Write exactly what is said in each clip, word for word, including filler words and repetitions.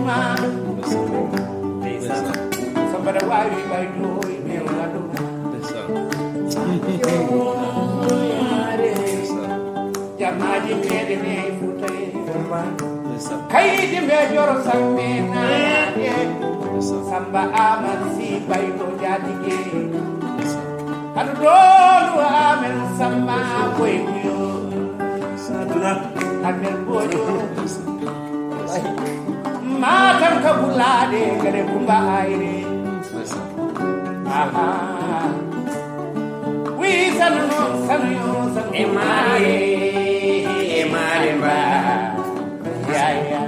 Ma. Ndeysaan. Samba da waawi ɓay doy ne wala ɗum. Ndeysaan. Jamaaji meɗen e Fuuta e Fulɓe. Ndeysaan. Kaydi mbe joro samme naade. Ndeysaan. Samba Aman si bayɗo jaatige. Ndeysaan. Kadu doolu amen Samba boy kuyo. Aduna. Amen bojo. Matam ka bulaade gare Kumba Ayre. Aha. Wi sanu no sanu yo sanu. E mare, e mare mba. Ya, ya.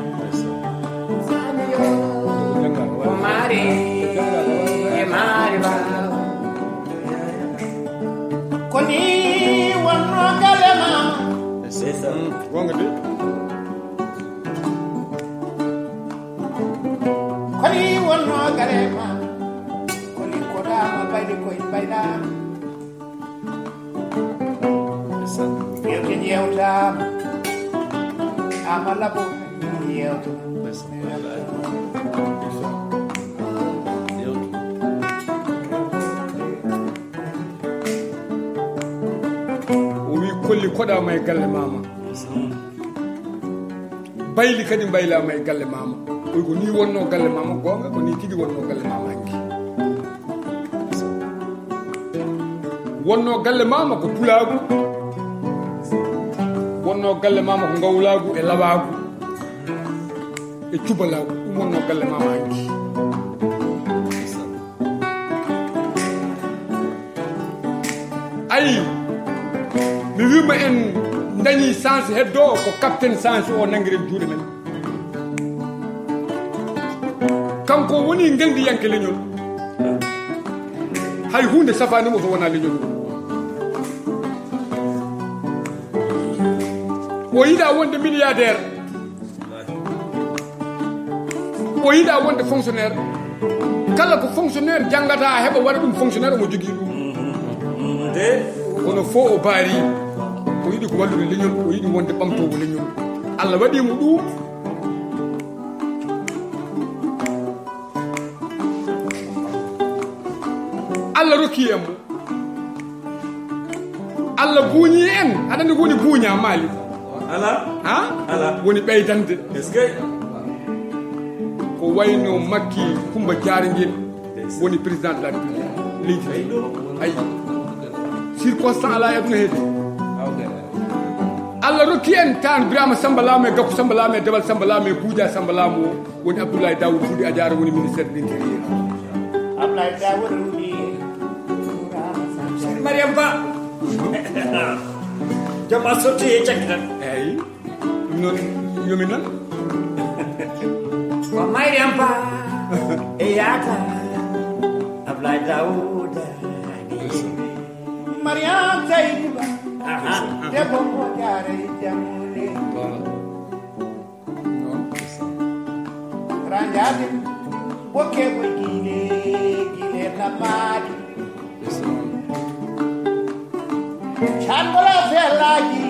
O mare, e mare mba. Ko ni wonno galle maama. C'est ça. Wonga de. Ko ni wonno galle maama. Ko ni ko dama bayde ko en bayda. C'est ça. Yewte yewtama. Amala bo yewtama. C'est ça. O wi kolli koɗama e galle mama. Bayli kadi mbaylaama e galle mama. Oy ko ni wonno galle mama gonga, ko ni tigi wonno galle mama hanki. Wonno galle mama ko pulaagu. Wonno galle mama ko ngawlaagu e lawaagu e cubalaagu. Ɗum wonno galle mama hanki. Ayi, mi wima en dañi chance heddo ko capitaine chance o nangiren juuɗe men. Kanko woni ngendiyanke leñol. Hay hunde safanimo so wona leñol ngol. O yiɗa wonde milliardaire. O yiɗa wonde fonctionnaire. Kala ko fonctionnaire jangata heɓa waɗa ɗum fonctionnaire omo jogii ɗum. Kono fo o baari. O yiɗi ko wallude leñol, o yiɗi wonde ɓamtoowo leñol. Allah waɗimo ɗum. Allah rokki en mo. Allah buuñi en, aɗa andi ko woni buuña Mali? Ala. Ha? Ala. Woni ɓeydande. Est-ce que? Ko wayno Makki Kumba Jaarangel woni président de la République. Leydi ndi. Ayi. Circonstance ala e aduna heedi. Allah rokki en tan Birama Samba Laamu e Gakku Samba Laamu e Debal Samba Laamu e Buuja Samba Laamu o. Woni Abdoulaye Daoud Fouti Adiara woni ministère de l'intérieur. Abdoulaye Daoud Fouti. Mariam Ba. Jom a sotti e caggal. Eyi. Ɗum noon yomi noon. Ko Mariam Ba. E yaata. Abdoulaye Daoud. Mariam Seydi Ba. Aha. Debbo mo jaare jammude. Ranjade bokke ko gine gine lammaɗi. Cangola fellaji